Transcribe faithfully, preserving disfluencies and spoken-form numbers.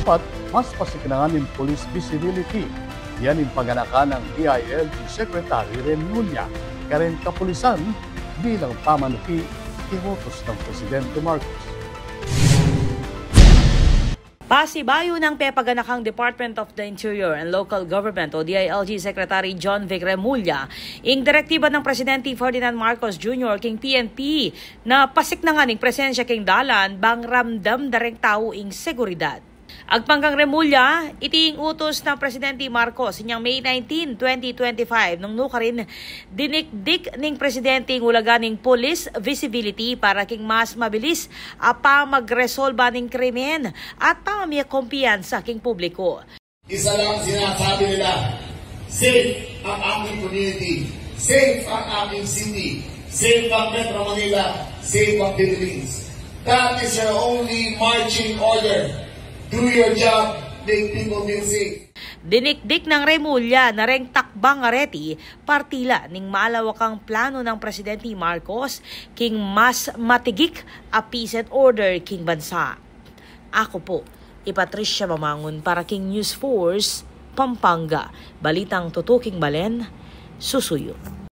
Dapat mas pasikan na ning police visibility. Yan ing paganakan nang D I L G Secretary Remulla kareng kapulisan bilang pamanuki king utus nang Presidente Marcos. Pasibayu nang pepaganakang Department of the Interior and Local Government o D I L G Secretary John Vic Remulla ing direktiba nang Presidente Ferdinand Marcos Junior king P N P na pasiknangan ing presensya king dalan bang ramdam da reng tau ing seguridad. Agpang kang Remulla, iti ing utus nang Presidente Marcos inyang May nineteen, twenty twenty-five, nung nukarin dinikdik ning Presidente ing ulaga ning police visibility para king mas mabilis a pamagresolba ning krimen at pamamie kumpiyansa king publiko. Isa lang sinasabi nila, "Safe ang aking community, safe ang aking city, safe ang Metro Manila, safe ang Philippines." That is your only marching order. Do your job, make people feel safe. Dinikdik nang Remulla na reng takbang areti, parti la ning malawakang plano nang Presidente Marcos king mas matigik a peace and order king bansa. Aku pu i Patricia Mamangun para king News Force Pampanga. Balitang tutuking balen, susuyu.